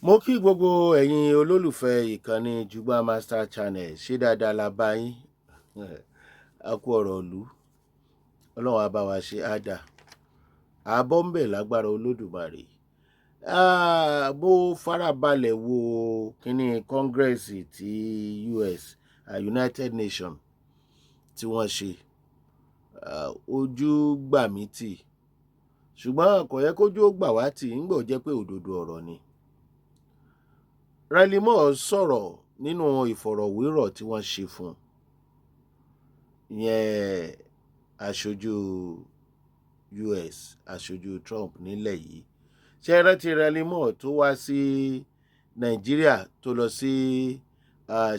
Mo kí gbogbo ẹ̀yin olólùfẹ́ ìkànnì Jugba Master Channel. Ṣé dáadáa la bá yín? A kú ọ̀rọ̀ ìlú. Ọlọ́run á bá wa ṣe á dà àbọ̀ ń bẹ̀ lágbára Olódùmarè. Mo farabalẹ̀ wo kínní Congress ti US, United Nations, tí wọ́n ṣe. Ojú gbà mí tì, ṣùgbọ́n kò yẹ kójú ó gbà wá tì ń gbọ́ jẹ́ pé òdodo ọ̀rọ̀ ni. Riley Moore sọ̀rọ̀ nínú ìfọ̀rọ̀wérọ̀ tí wọ́n ṣe fún un, ìyẹn aṣojú US, aṣojú Trump nílẹ̀ yìí. Ṣé ẹ rántí Riley Moore tó wá sí Nàìjíríà, tó lọ sí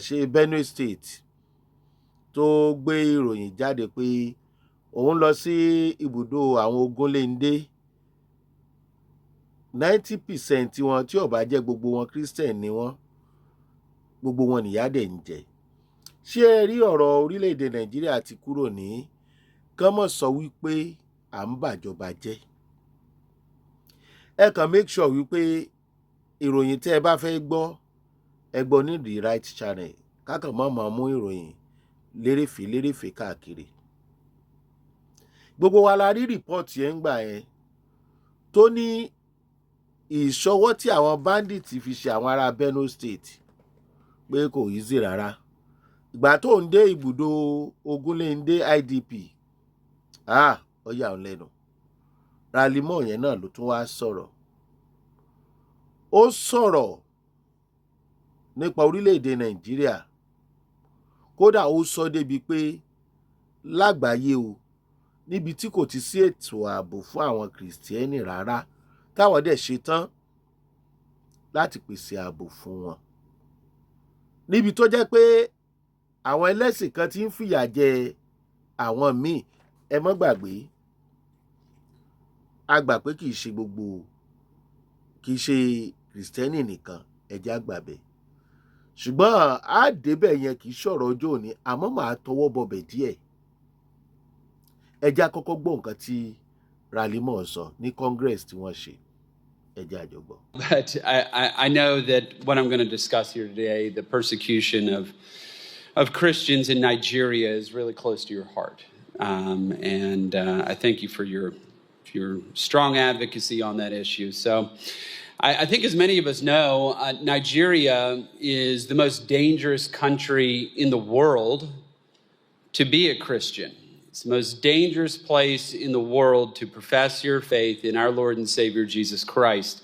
ṣe Benue State, tó gbé ìròyìn jáde pé òun lọ sí ibùdó àwọn Ogunléndé? 90% wọn, tí ó bá jẹ́ gbogbo wọn, Christian ni wọ́n. Gbogbo wọn nìyà dẹ̀ ń jẹ. Ṣé ẹ rí, ọ̀rọ̀ orílẹ̀-èdè Nàìjíríà ti kúrò ní kán mọ̀ sọ wípé à ń bàjọba jẹ́. Ẹ kàn make sure wípé ìròyìn tẹ́ ẹ bá fẹ́ gbọ́, ẹ gbọ́ ní the right channel. Kákan mọ́ máa mú ìròyìn lérèfé lérèfé káàkiri. Gbogbo wa la rí report yẹn ń gbà yẹn tó ní ìṣọwọ́ tí àwọn bandits fi ṣe àwọn ará Benue State pé kò easy rárá. Ìgbà tó ń dé ibùdó Ogunléndé IDP, ah, ó yà ọ́ lẹ́nu. Riley Moore yẹn náà ló tún wá sọ̀rọ̀. Ó sọ̀rọ̀ nípa orílẹ̀-èdè Nàìjíríà. Kódà, ó sọ débi pé lágbàáyé o, níbi tí kò ti sí ètò ààbò fún àwọn Kìrìsìtẹ́nì rárá, táwọn dẹ̀ ṣe tán láti pèsè ààbò fún wọn, níbi tó jẹ́ pé àwọn ẹlẹ́sìn kan ti ń fìyà jẹ àwọn míì. Ẹ mọ́ gbàgbé, a gbà pé kì í ṣe gbogbo, kì í ṣe Kìrìsìtẹ́nì nìkan. Ẹ jẹ́ á gbà bẹ́ẹ̀, ṣùgbọ́n á débẹ̀ yẹn, kì í ṣọ̀rọ̀ ọjọ́ òní, àmọ́ màá tọwọ́ bọbẹ̀ díẹ̀. Ẹ jẹ́ á kọ́kọ́ gbọ́ nǹkan tí Riley Moore sọ ní Congress tí wọ́n ṣe. Ẹ jẹ́ á jọ gbọ́. But I know that what I'm going to discuss here today, the persecution of Christians in Nigeria, is really close to your heart. And I thank you for your strong advocacy on that issue. So I think, as many of us know, Nigeria is the most dangerous country in the world to be a Christian. It's the most dangerous place in the world to profess your faith in our Lord and Savior Jesus Christ.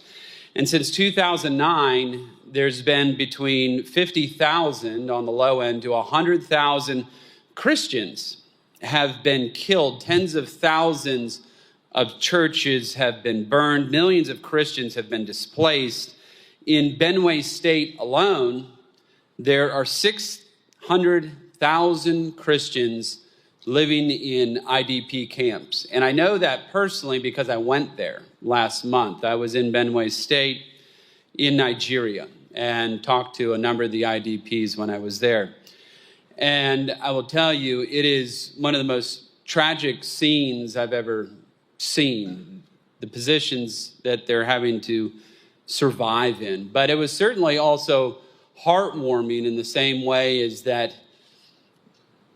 And since 2009, there's been between 50,000 on the low end to 100,000 Christians have been killed. Tens of thousands of churches have been burned. Millions of Christians have been displaced. In Benue State alone, there are 600,000 Christians living in IDP camps. And I know that personally because I went there last month. I was in Benue State in Nigeria and talked to a number of the IDPs when I was there. And I will tell you, it is one of the most tragic scenes I've ever seen, the positions that they're having to survive in. But it was certainly also heartwarming in the same way as that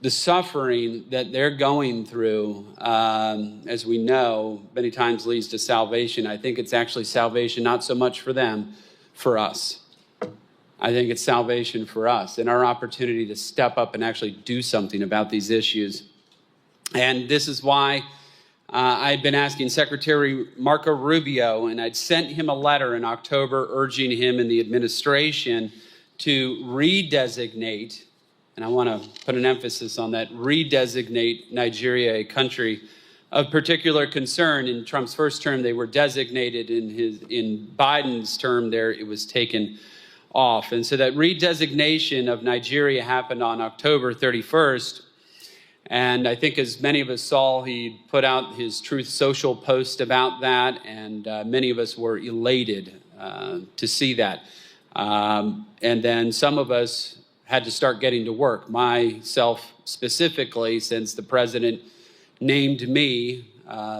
the suffering that they're going through, as we know, many times leads to salvation. I think it's actually salvation not so much for them, for us. I think it's salvation for us and our opportunity to step up and actually do something about these issues. And this is why I'd been asking Secretary Marco Rubio, and I'd sent him a letter in October urging him and the administration to redesignate, and I want to put an emphasis on that, redesignate Nigeria a country of particular concern. In Trump's first term, they were designated. In Biden's term, there it was taken off. And so that redesignation of Nigeria happened on October 31st. And I think, as many of us saw, he put out his Truth Social post about that, and many of us were elated to see that. And then some of us had to start getting to work, myself specifically, since the president named me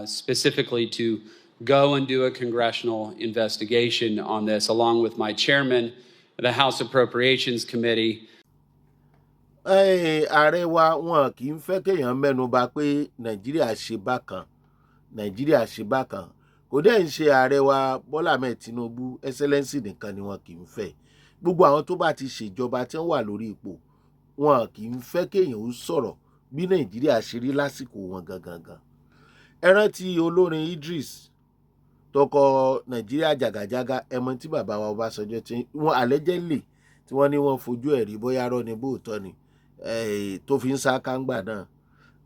specifically to go and do a congressional investigation on this, along with my chairman of the House Appropriations Committee. Ààrẹ wa, wọn kì í fẹ́ kéèyàn mẹ́nu bà pé Nàìjíríà ṣe bákan, Nàìjíríà ṣe bákan. Kò dẹ́ ń ṣe ààrẹ wa Bọ́lá Ahmed Tinubu, Excellency, nìkan ni wọn kì í fẹ́. Gbogbo àwọn tó bá ti ṣèjọba tí wọ́n wà lórí ipò, wọn kì í fẹ́ kéèyàn ó sọ̀rọ̀ bí Nàìjíríà ṣe rí lásìkò wọn gangan gan. Ẹ rántí olórin Idris tó kọ "Nàìjíríà jàgàjàgà". Ẹ mọ̀ tí bàbá wa Ọbásanjọ́, tí wọ́n allegedly, tí wọ́n ní wọ́n fojú ẹ̀ rí, bóyá rọ́ ni bóòtọ́ ni, tó fi ń sá kángbà náà.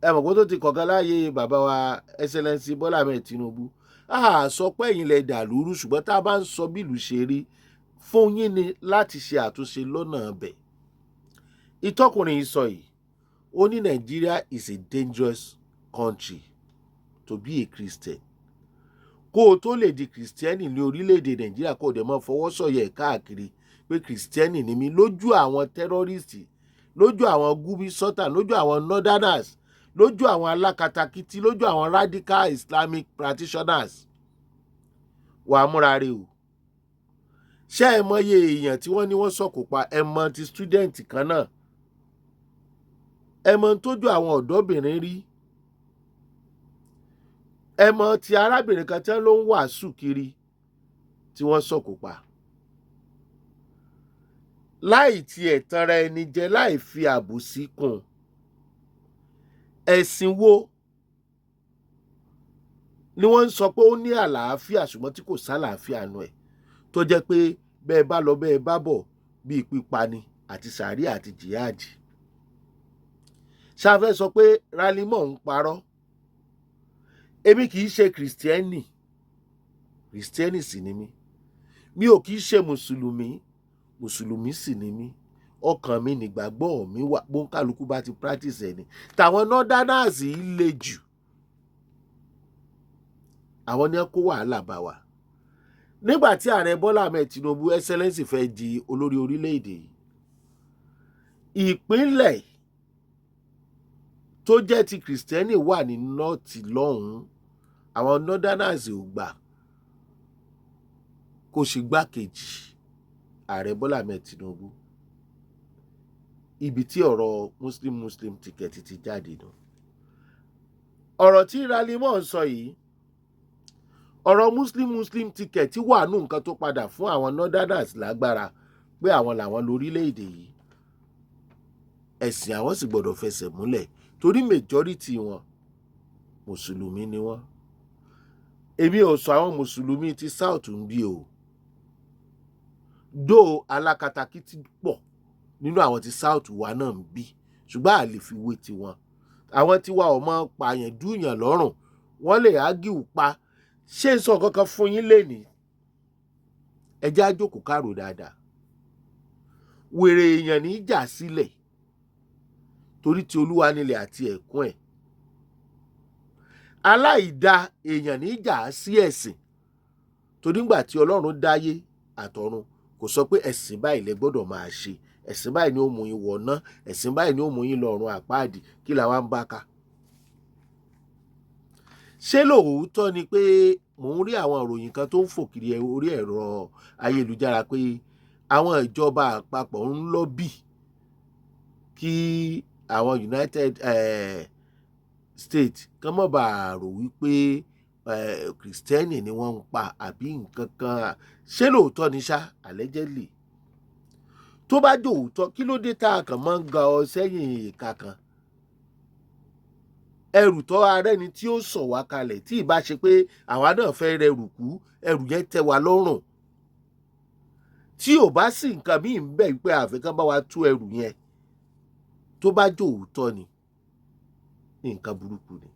Ẹ mọ̀ kó tó ti kọ̀ọ̀kan láàyè bàbá wa Excellency Bọ́lá Ahmed Tinubu. A sọ pé ẹ̀yin lẹ dàlúrú, ṣùgbọ́n tá a bá ń sọ bí ìlú ṣe rí fún yín ni láti ṣe àtúnṣe lọ́nà ọbẹ̀. Ìtọ́kùnrin yìí sọ yìí, ó ní Nigeria is a dangerous country to be a Christian. Kó o tó lè di Kìrìsìtẹ́nì ní orílẹ̀-èdè Nàìjíríà, kó o dẹ̀ mọ́ fọwọ́ sọ̀yẹ̀ káàkiri pé Kìrìsìtẹ́nì ni mí, lójú àwọn terrorist, lójú àwọn Gumi Sultan, lójú àwọn northerners, lójú àwọn alákatakítí, lójú àwọn radical Islamic practitioners, wàá múra rè o. Ṣé ẹ mọye èèyàn tí wọ́n ní wọ́n sọ̀kò pa? Ẹ mọ ti student kan náà, ẹ mọ tójú àwọn ọ̀dọ́bìnrin rí, ẹ mọ ti arábìnrin kan tí wọ́n ló ń wàásù kiri tí wọ́n sọ̀kò pa. Láì tiẹ̀ tanra ẹni jẹ, láì fi àbòsí kún, ẹ̀sìn wo ni wọ́n ń sọ pé ó ní àlàáfíà, ṣùgbọ́n tí kò sálàáfíà nù ẹ̀, tó jẹ́ pé bẹ́ẹ̀ bá lọ, bẹ́ẹ̀ bá bọ̀, bíi pípani àti sàárì àti jihad? Ṣáfẹ́ sọ pé Ralimọ̀ ń parọ́? Èmi kì í ṣe Kìrìsìtẹ́nì, Kìrìsìtẹ́nì sì ni mí. Mi ò kì í ṣe Mùsùlùmí, Mùsùlùmí sì ni mí. Ọkàn mi nígbàgbọ́ mi wà. Bóńkálukú bá ti practice ẹ̀ ni. Tàwọn northerners yìí le jù, àwọn ní kó wàhálà bá wa. Nígbà tí ààrẹ Bọ́lá Ahmed Tinubu, Excellency, fẹ́ di olórí orílẹ̀-èdè yìí, ìpínlẹ̀ tó jẹ́ ti Kìrìsìtẹ́nì wà ní North lọ́hùn-ún. Àwọn northerners ò gbà kó ṣe gbákejì ààrẹ Bọ́lá Ahmed Tinubu. Ibi tí ọ̀rọ̀ Muslim Muslim ticket ti jáde nù. Ọ̀rọ̀ tí Ralimọ̀ ń sọ yìí, ọ̀rọ̀ Muslim Muslim ticket wà nù nǹkan tó padà fún àwọn northerners lágbára pé àwọn làwọn lórílẹ̀‐èdè yìí, ẹ̀sìn àwọn sì gbọ́dọ̀ fẹsẹ̀ múlẹ̀, torí majority wọn, Mùsùlùmí ni wọ́n. Èmi ò sọ àwọn Mùsùlùmí ti South ń bí o dó. Alákatakítí pọ̀ nínú àwọn ti South wa náà ń bí, ṣùgbọ́n a lè fi wé tiwọn. Àwọn tiwa ò mọ pààyàn dúyàn lọ́rùn, wọ́n lè ágìw pa. Ṣé n sọ kankan fún yín lénìí? Ẹ jẹ́ á jókòó kárò dáadáa. Wèrè èèyàn ní í jà sílẹ̀, torí ti Olúwa nílẹ̀ àti ẹ̀kún ẹ̀. Aláìda èèyàn ní í jà sí ẹ̀sìn, torí ńgbà tí Ọlọ́run dáyé àtọ̀run, kò sọ pé ẹ̀sìn báyìí lẹ gbọ́dọ̀ máa ṣe, ẹ̀sìn báyìí ni ó mú yín wọ̀ná, ẹ̀sìn báyìí ni ó mú yín lọ́run àpáàdì. Kí làwa ń bá ká? Ṣé lóòótọ́ ni pé mò ń rí àwọn ìròyìn kan tó ń fò kiri orí ẹ̀rọ ayélujára pé àwọn ìjọba àpapọ̀ ń lobby kí àwọn United States kán mọ̀ bá rò wípé Kìrìsìtẹ́nì ni wọ́n ń pa àbí nǹkan kan? Ṣé lóòótọ́ ni ṣá? Allegedly, tó bá jẹ́ òótọ́, kí ló dé tá a kàn máa ń ga ọ sẹ́yìn ìka kan ẹrù tọ́ ara ẹni tí ó sọ̀ wá kalẹ̀, tí ì bá ṣe pé àwa náà fẹ́ rẹrù kú, ẹrù yẹn tẹ́ wa lọ́rùn, tí ò bá sí nǹkan míì ń bẹ̀ pé àfikán bá wa tú ẹrù yẹn? Tó bá jẹ́ òótọ́ ni, nǹkan burúkú ni.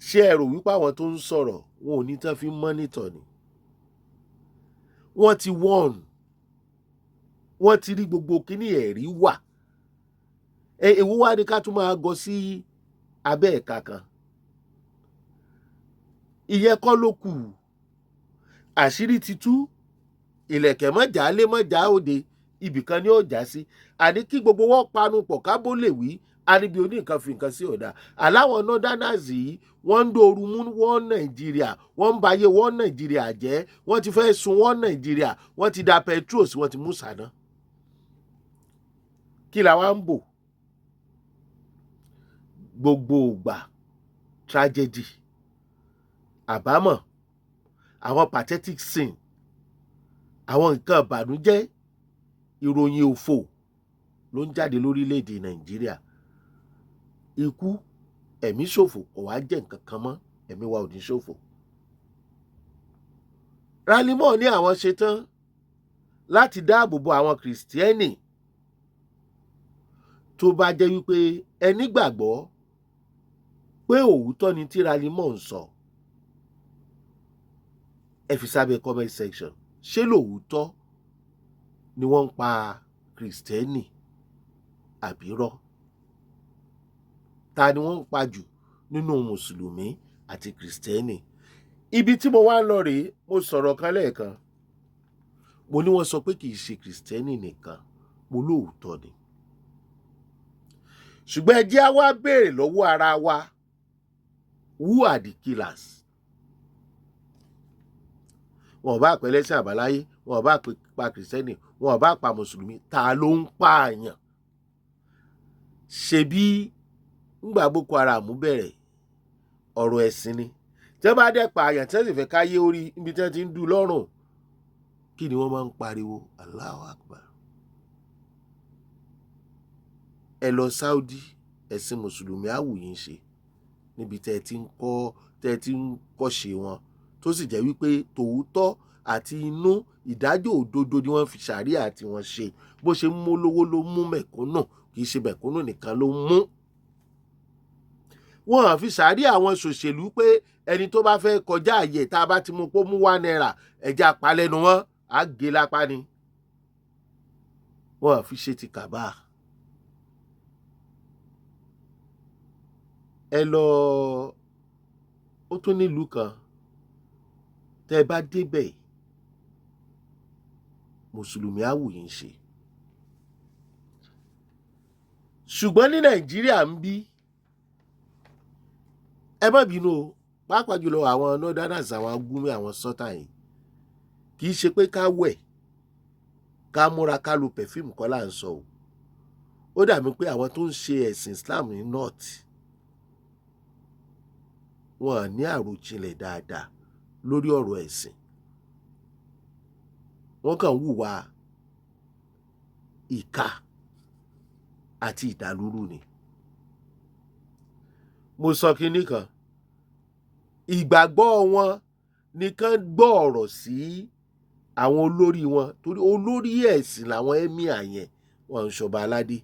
Ṣé ẹ rò wípé àwọn tó ń sọ̀rọ̀ wọn ò ní tán fi monitor ni? Wọ́n ti wọ́n wọ́n ti rí gbogbo kíní, ẹ̀rí wà. Èwo wá ní ká tún máa gọ sí abẹ́ ẹ̀ka kan? Ìyẹn kọ́ ló kù. Àṣírí ti tú, ìlẹ̀kẹ̀ mọ́jà lé mọ́jà òde. Ibìkan ni ó já sí. Àní kí gbogbo wọn panu pọ̀ kábó lè wí àníbi oní nǹkan fi nǹkan sí ọ̀dà àláwọn northerners yìí. Wọ́n ń dòru mú wọ́n Nàìjíríà, wọ́n ń bayé wọ́n Nàìjíríà jẹ́, wọ́n ti fẹ́ sun wọ́n Nàìjíríà, wọ́n ti da petrol sí, wọ́n ti mú sàná. Kí la wá ń bò? Gbogbo ìgbà tragedy, àbámọ̀, àwọn pathetic scene, àwọn nǹkan ìbànújẹ́, ìròyìn òfò ló ń jáde lórílẹ̀‐èdè Nàìjíríà. Ikú, ẹ̀mí ṣòfò kò wá jẹ́ nǹkan kan mọ́. Ẹ̀mí wa ò ní ṣòfò. Riley Moore ní àwọn ṣetán láti dáàbò bo àwọn Kìrìsìtẹ́nì. Tó bá jẹ́ wípé ẹni gbàgbọ́ pé òótọ́ ni tí Riley Moore ń sọ, ẹ fi sábẹ́ comment section. Ṣé lóòótọ́ ni wọ́n ń pa Kìrìsìtẹ́nì àbírọ́? Ta ni wọ́n ń pa jù nínú Mùsùlùmí àti Kìrìsìtẹ́nì? Ibi tí mo wá ń lọ rèé. Mo sọ̀rọ̀ kan lẹ́ẹ̀kan, mo ní wọ́n sọ pé kì í ṣe Kìrìsìtẹ́nì nìkan. Mo lóòótọ́ ni, ṣùgbọ́n ẹ jẹ́ á wá béèrè lọ́wọ́ ara wa: who are the killers? Wọn ò bá pẹ́ lẹ́sìn àbáláyé, wọn ò bá pa Kìrìsìtẹ́nì, wọn ò bá pa Mùsùlùmí, ta ló ń pààyàn? Ṣebí ńgbà Boko Haram bẹ̀rẹ̀, ọ̀rọ̀ ẹ̀sìn ni. Tí wọ́n bá dẹ̀ pààyàn, tí wọ́n sì fẹ́ káyé orí níbi tí wọ́n ti ń dù lọ́rùn, kí ni wọ́n máa ń pariwo? Allahu Akbar. Ẹ lọ Saudi, ẹ̀sìn Mùsùlùmí àwùyí ń ṣe níbi tẹ́ ẹ ti ń kọ́, tẹ́ ẹ ti ń kọ́ṣe wọn, tó sì jẹ́ wípé tòótọ́ àti inú ìdájọ́ òdodo ni wọ́n fi ṣàríà tí wọ́n ṣe. Bó ṣe ń mú lówó ló mú mẹ̀kúnnù, kì í ṣe mẹ̀kúnnù nìkan ló mú. Wọ́n fi ṣàríà àwọn ṣòṣèlú pé ẹni tó bá fẹ́ kọjá àyè, tá a bá ti mú kó mú ₦1, ẹ̀jẹ̀ apalẹ́nu wọn á gé lápá ni. Wọ́n fi ṣe ti kàbá. Ẹ lọ, ó tún nílùú kan tẹ́ ẹ bá débẹ̀, Mùsùlùmí á wù yín ṣe. Ṣùgbọ́n ní Nàìjíríà ń bí, ẹ má bínú o, pàápàá jùlọ àwọn northerners, àwọn Gúmi, àwọn sọ́tà yìí, kì í ṣe pé ká wẹ̀, ká múra, ká lo perfume kọ́ là ń sọ o. Ó dàbí pé àwọn tó ń ṣe ẹ̀sìn Islam ní north, wọn ní àròjinlẹ̀ dáadáa lórí ọ̀rọ̀ ẹ̀sìn. Wọ́n kàn ń hùwà ìka àti ìdàlúrú ni. Mo sọ kinní kan, ìgbàgbọ́ wọn nìkan gbọ́ ọ̀rọ̀ sí àwọn olórí wọn, torí olórí ẹ̀sìn làwọn emir yẹn. Wọn ń ṣọba aládé,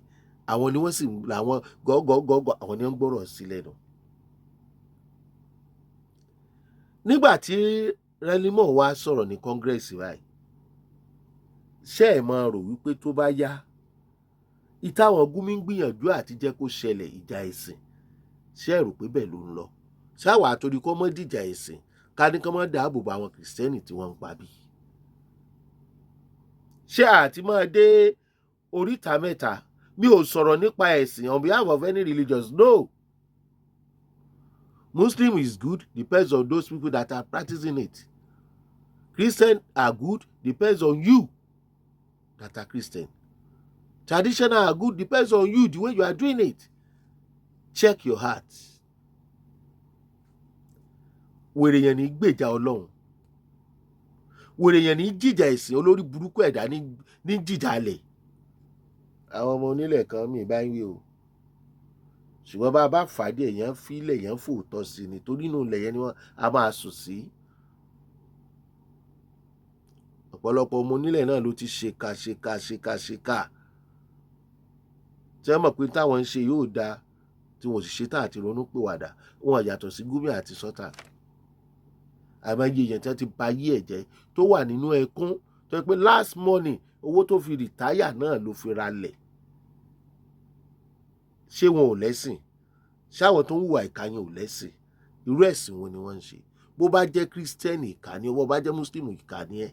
àwọn ni wọ́n sì làwọn gọ́gọ́gọ́gọ́, àwọn ni wọ́n gbọ́rọ̀ sí lẹ́nu. Nígbà tí Riley Moore wá sọ̀rọ̀ ní Congress báyìí, ṣé ẹ̀ máa rò wípé tó bá yá, ìtàwọn Gumi ń gbìyànjú àti jẹ́ kó ṣẹlẹ̀, ìjà ẹ̀sìn, ṣé ẹ̀ rò pé bẹ́ẹ̀ ló ń lọ? Ṣáwa àtòrí kọ́ mọ́ dìjà ẹ̀sìn, ká ní kọ́ mọ́ dáàbò bo àwọn Kìrìsìtẹ́nì tí wọ́n ń pa bí? Ṣé àti máa dé oríta mẹ́ta? Mi ò sọ̀rọ̀ nípa ẹ̀sìn on behalf of any religions, no. Muslim is good, depends on those people that are practicing it. Christian are good, depends on you that are Christian. Traditional are good, depends on you, the way you are doing it. Check your heart. Wèrè yẹn ní gbèjà Ọlọ́run, wèrè yẹn ní jìjà ẹ̀sìn, olórí burúkú ẹ̀dá ní jìjà alẹ̀. Àwọn ọmọ onílẹ̀ kan mi bá ń wí o, ṣùgbọ́n bá a bá fàdí èèyàn fílẹ̀, èèyàn fòótọ́ sí ni, torí inú ilẹ̀ yẹn ni wọ́n a máa sùn sí. Ọ̀pọ̀lọpọ̀ ọmọ onílẹ̀ náà ló ti ṣèkà ṣèkà ṣèkà ṣèkà, tí wọ́n mọ̀ pé táwọn ń ṣe yóò dáa, tí wọ́n sì ṣe tá àti ronú pìwàdà. Wọn yàtọ̀ sí Gumi àti Sọ́tà. Àmọ́ iye èèyàn tí wọ́n ti ba ayé ẹ̀ jẹ́, tó wà nínú ẹkún, tó yẹ pé last money, owó tó fi rìtáyà náà ló fi ralẹ̀. Ṣé wọn ò lẹ́sìn? Ṣáwọn tó ń hùwà ìkà yẹn ò lẹ́sìn? Irú ẹ̀sìn wo ni wọ́n ń ṣe? Bó bá jẹ́ Kírísítẹ́nì, ìkà ni. Bó bá jẹ́ Mùsùlùmí, ìkà ni ẹ́.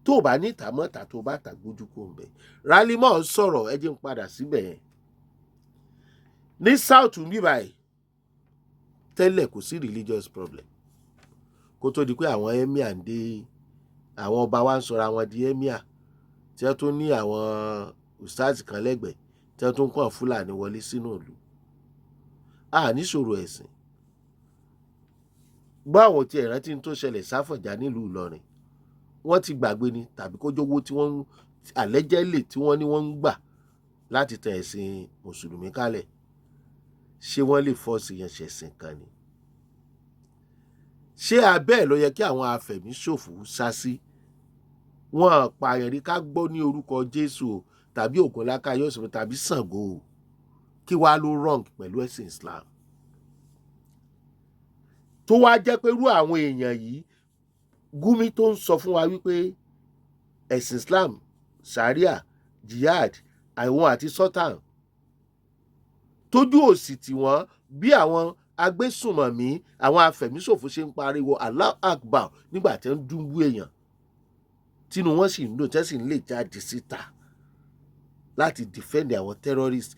Tó o bá ní ìta mọ́ta, tó o bá tà, gbójú kò ń bẹ̀. Riley Moore sọ̀rọ̀, ẹ jẹ́ n padà síbẹ̀ yẹn. Ní South ń bí báyìí tẹ́lẹ̀, kò sí religious problem kó tó di pé àwọn emir ń dé. Àwọn ọba wa ń sọra wọn di emir, tí wọ́n tún ní àwọn ustaz kan lẹ́gbẹ̀ẹ́, tí wọ́n tún kàn Fúlàní wọlé sínú ìlú. A níṣòro ẹ̀sìn. Gbọ́, àwọn tí ẹ̀rántí tó ṣẹlẹ̀ sáfọ̀njá nílùú Ìlọrin, wọ́n ti gbàgbé ni, tàbí kó jówó tí wọ́n àlẹ́jẹ́lè tí wọ́n ní wọ́n ń gbà láti tẹ ẹ̀sìn mùsùlùmí kálẹ̀. Ṣé wọ́n lè force yẹn ṣẹ̀sìn kan ni? Ṣé abẹ́ ẹ̀ ló yẹ kí àwọn afẹ̀míṣòfò sá sí? Wọn pààyàn rí ká gbọ́ ní orúkọ Jésù o, tàbí Ògúnláka Yọ̀sùn, tàbí Ṣàngó o. Kí wàá ló wrong pẹ̀lú ẹ̀sìn Islam tó wá jẹ́ pé irú àwọn èèyàn yìí, Gumi tó ń sọ fún wa wípé ẹ̀sìn Islam, Sharia, jihad, àwọn àti Sultan, tójú òsì tí wọ́n bí àwọn agbésùnmọ̀mí, àwọn afẹ̀míṣòfò ṣe ń pariwo Allah Akbar nígbà tí wọ́n ń dúnbú èèyàn, tínú wọn sì ń dùn, tẹ́sí ń lè jáde síta láti defend àwọn terrorists.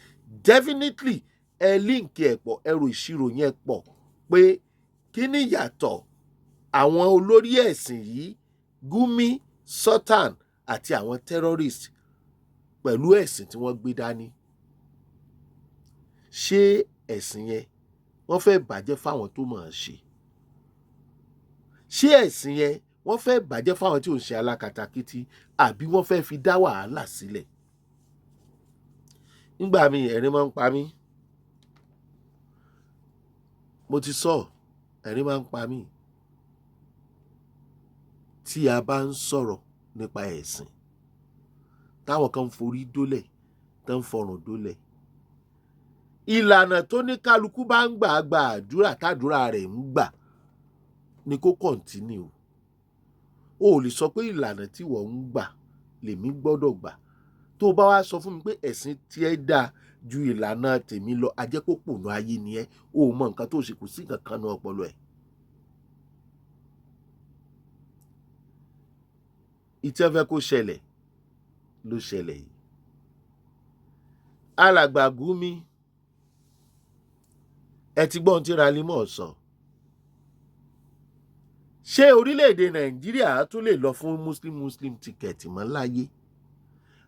Definitely, ẹ link ẹ̀ pọ̀, ẹrù ìṣirò yẹn pọ̀ pé kí ni ìyàtọ̀ àwọn olórí ẹ̀sìn yìí, Gumi, Sultan àti àwọn terrorists, pẹ̀lú ẹ̀sìn tí wọ́n gbé dání? Ṣé ẹ̀sìn yẹn, wọ́n fẹ́ bàjẹ́ fáwọn tó mọ̀ ọ́n ṣe? Ṣé ẹ̀sìn yẹn, wọ́n fẹ́ bàjẹ́ fáwọn tí ò ń ṣe alákatakítí, àbí wọ́n fẹ́ fi dá wàhálà sílẹ̀? Nígbà míì, ẹ̀rín máa ń pa mí. Mo ti sọ, ẹ̀rín máa ń pa mí tí a bá ń sọ̀rọ̀ nípa ẹ̀sìn, táwọn kan ń forí dólẹ̀, tó ń fọrùn dólẹ̀. Ìlànà tó ní kálukú bá ń gbà gba àdúrà, tàdúrà rẹ̀ ń gbà ni kó continue. O ò lè sọ pé ìlànà tí wọ́n ń gbà lèmi gbọ́dọ̀ gbà. Tó o bá wá sọ fún mi pé ẹ̀sìn tiẹ̀ dáa ju ìlànà tèmi lọ, ajẹ́pọ̀pọ̀nù ayé ni ẹ́. O ò mọ nǹkan tó ṣe, kò sí nǹkan kan ní ọpọlọ ẹ̀. Ìtẹ́ fẹ́ kó ṣẹlẹ̀ ló ṣẹlẹ̀ yìí. Alàgbà Gumi, ẹ ti gbọ́n tí Riley Moore sọ. Ṣé orílẹ̀-èdè Nàìjíríà tún lè lọ fún Muslim Muslim ticket mọ́ láyé?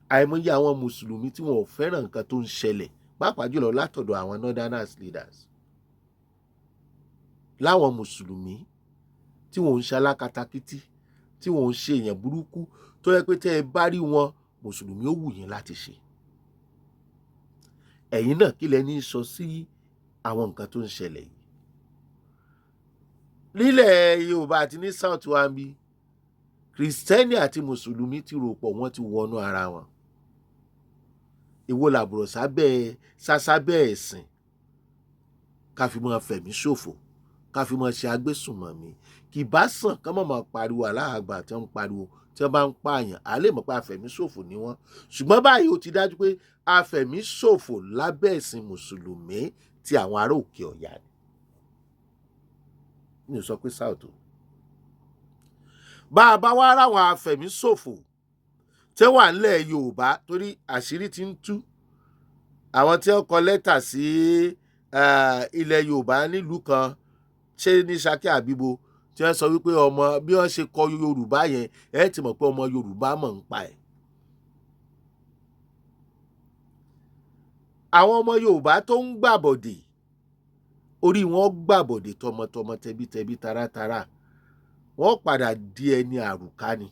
Àìmọye àwọn mùsùlùmí tí wọn ò fẹ́ràn nǹkan tó ń ṣẹlẹ̀, pàápàá jùlọ látọ̀dọ̀ àwọn northerners leaders, láwọn mùsùlùmí tí wọn ò ń ṣe alákatakítí, tí wọn ò ń ṣe èèyàn burúkú, tó yẹ pé tẹ́ ẹ bá rí wọn, mùsùlùmí ó wù yín láti ṣe. Ẹ̀yin náà, kí lẹ ní sọ sí àwọn nǹkan tó ń ṣẹlẹ̀ yìí nílẹ̀ Yorùbá àti ní South wa ń bí? Kìrìsìtẹ́nì àti mùsùlùmí ti rò pọ̀, wọ́n ti wọnú ara wọn. Èwo làbùrọ̀ sábẹ́ sásábẹ́ ẹ̀sìn ká fi máa fẹ̀mí ṣòfò, ká fi máa ṣe agbésùnmọ̀mí? Kì bá sàn kán mọ̀ máa pariwo aláàgbà tí wọ́n ń pariwo. Tí wọ́n bá ń pààyàn, à lè mọ̀ pé afẹ̀míṣòfò ni wọ́n. Ṣùgbọ́n báyìí, ó ti dájú pé afẹ̀míṣòfò lábẹ́ ẹ̀sìn mùsùlùmí ti àwọn ará òkè ọ̀yà ni. Mi ò sọ pé South o. Bá a bá wá ráwọn afẹ̀míṣòfò tẹ́ wà nílẹ̀ Yorùbá, torí àṣírí ti ń tú, àwọn tí wọ́n kọ lẹ́tà sí ilẹ̀ Yorùbá nílùú kan, ṣé ní Ṣakí àbíbo, tí wọ́n sọ wípé ọmọ bí wọ́n ṣe kọ Yorùbá yẹn, ẹ ti mọ̀ pé ọmọ Yorùbá mọ̀ ń pa ẹ̀. Àwọn ọmọ Yorùbá tó ń gbàbọ̀dè, orí wọn gbàbọ̀dè tọmọtọmọ, tẹbítẹbí, taratara, wọ́n padà di ẹni àrùká ni.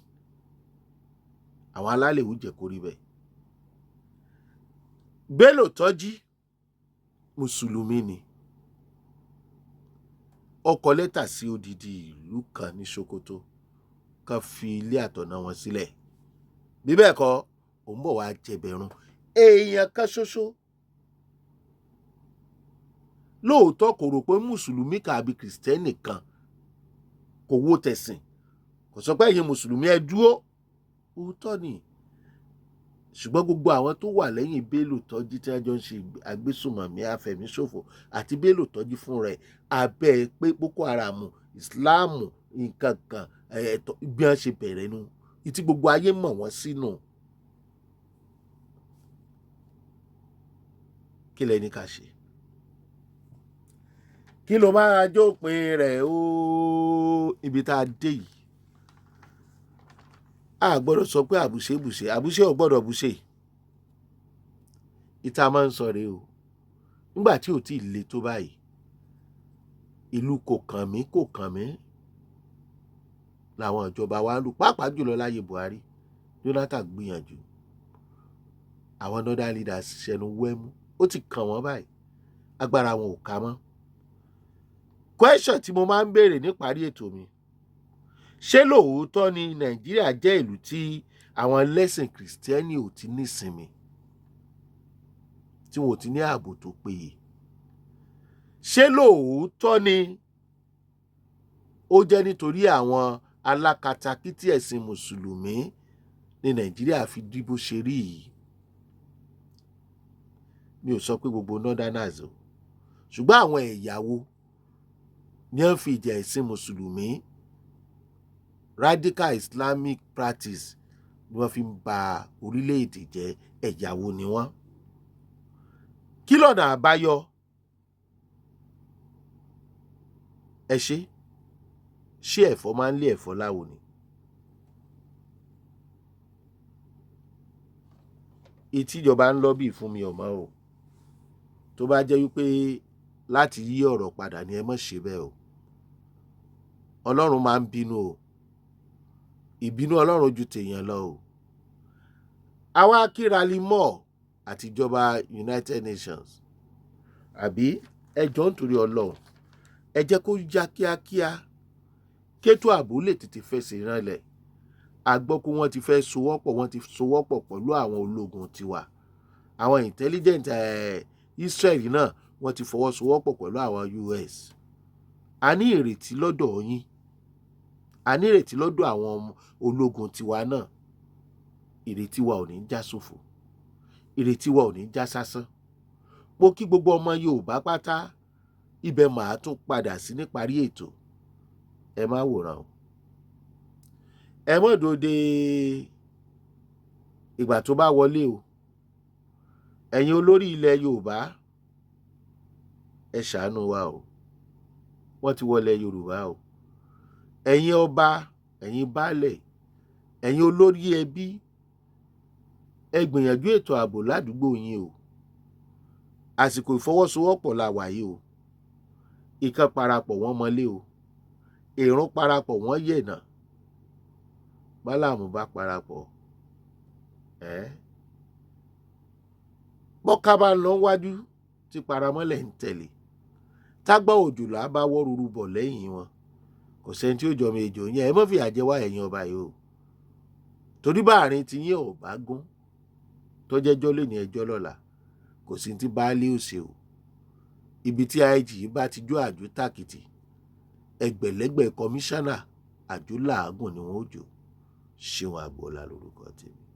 Àwọn alálẹ̀ ò jẹ́ kó rí bẹ́ẹ̀. Bello Turji, mùsùlùmí ni. Ó kọ lẹ́tà sí odidi ìlú kan ní Sokoto kan, fi ilé àtọ̀nà wọn sílẹ̀, bí bẹ́ẹ̀ kọ́, òun bọ̀ wá jẹbẹ̀rún èèyàn kan ṣoṣo. Lóòótọ́, kò rò pé mùsùlùmí kan àbí kìrìsìtẹ́nì kan, kò wo tẹ̀sìn, kò sọ pé ẹ̀yin mùsùlùmí ẹ dúró. Òótọ́ ni, ṣùgbọ́n gbogbo àwọn tó wà lẹ́yìn Bello Turji tí wọ́n jọ ń ṣe agbésùnmọ̀mí, afẹ̀míṣòfò, àti Bello Turji fún rẹ̀, abẹ́ pé Boko Haram, Ìsìláàmù, nǹkan kan ẹ̀tọ́, bí wọ́n ṣe bẹ̀rẹ̀ nu. Ìtí gbogbo ayé mọ̀ wọ́n sínú. Kí lẹ ní ká ṣe? Kí ló máa jópin rẹ̀ ó ibi tá a dé yìí? A gbọ́dọ̀ sọ pé àbùṣe bùṣe, àbùṣe ò gbọ́dọ̀ bùṣe. Ìta máa ń sọ rèé o. Nígbà tí ò tí ì le tó báyìí, ìlú kò kàn mí, kò kàn mí làwọn ìjọba wa ń lù, pàápàá jùlọ láyé Buhari. Jonathan gbìyànjú, àwọn northern leaders ṣẹnu wẹ́mú, ó ti kàn wọ́n báyìí, agbára wọn ò ká mọ́. Question tí mo máa ń béèrè níparí ètò mi: ṣé lóòótọ́ ni Nàìjíríà jẹ́ ìlú tí àwọn ẹlẹ́sìn Kìrìsìtẹ́nì ò ti nísinmi, tí wọn ò ti ní ààbò tó péye? Ṣé lóòótọ́ ni ó jẹ́ nítorí àwọn alákatakítí ẹ̀sìn Mùsùlùmí ní Nàìjíríà fi di bó ṣe rí yìí? Mi ò sọ pé gbogbo northerners o, ṣùgbọ́n àwọn ẹ̀yà wo ni wọ́n fi ìjà ẹ̀sìn Mùsùlùmí, radical Islamic practice, ni wọ́n fi ń ba orílẹ̀-èdè jẹ́? Ẹ̀yà wo ni wọ́n? Kí lọ̀nà àbáyọ? Ẹ ṣe ṣé ẹ̀fọ́ máa ń lé ẹ̀fọ́ láwo ni? Ìtìjọba ń lọ́bì fún mi ọ̀mọ́ o. Tó bá jẹ́ wípé láti yí ọ̀rọ̀ padà ni, ẹ má ṣe bẹ́ẹ̀ o. Ọlọ́run máa ń bínú o. Ìbínú Ọlọ́run ju tèèyàn lọ o. Àwa kírali mọ́ àtijọba United Nations, àbí ẹ jọ̀ọ́ nítorí Ọlọ́run, ẹ jẹ́ kó yá kíákíá kétò ààbò lè tètè fẹsẹ̀ ránlẹ̀. A gbọ́ pé wọ́n ti fẹ́ sowọ́pọ̀, wọ́n ti sowọ́pọ̀ pẹ̀lú àwọn ológun tiwa, àwọn intelligent Israel náà, wọ́n ti fọwọ́sowọ́pọ̀ pẹ̀lú àwọn US. A ní ìrètí lọ́dọ̀ yín, a ní ìrètí lọ́dọ̀ àwọn ológun tiwa náà. Ìrètí wa ò ní já sófo, ìrètí wa ò ní já sásán. Mo kí gbogbo ọmọ Yorùbá pátá. Ibẹ̀ màá tún padà sí níparí ètò. Ẹ má wòran o, ẹ mọ̀ dòde ìgbà tó bá wọlé o. Ẹ̀yin olórí ilẹ̀ Yorùbá, ẹ ṣàánú wa o, wọ́n ti wọlé Yorùbá o. Ẹ̀yin ọba, ẹ̀yin baálẹ̀, ẹ̀yin olórí ẹbí, ẹ gbìyànjú ètò ààbò ládùúgbò yín o. Àsìkò ìfọwọ́sowọ́pọ̀ la wà yìí o. Ìkan parapọ̀ wọ́n mọ́lé o, èrún parapọ̀ wọ́n yẹ̀nà, bálàmù bá parapọ̀ ẹ́ bọ́ká bá ń lọ wájú tí paramọ́lẹ̀ ń tẹ̀lé, tágbà òjòlá bá wọ́ ruru bọ̀ lẹ́yìn wọn, kò sẹ́ni tí ó jọmọ ejò yẹn. Ẹ mọ́ fìyà jẹ wá, ẹ̀yin ọba yìí o, torí báàrin tí yín ò bá gún tó jẹ́jọ́ lé ní ẹjọ́ lọ́la, kò sí ti baálé ò ṣe o. Ibi tí IG bá ti jó àjò tàkìtì, ẹgbẹ̀lẹ́gbẹ̀ kọmíṣánná àjò làágùn ni wọ́n ó jò. Ṣéun Agboola lórúkọ tèmi.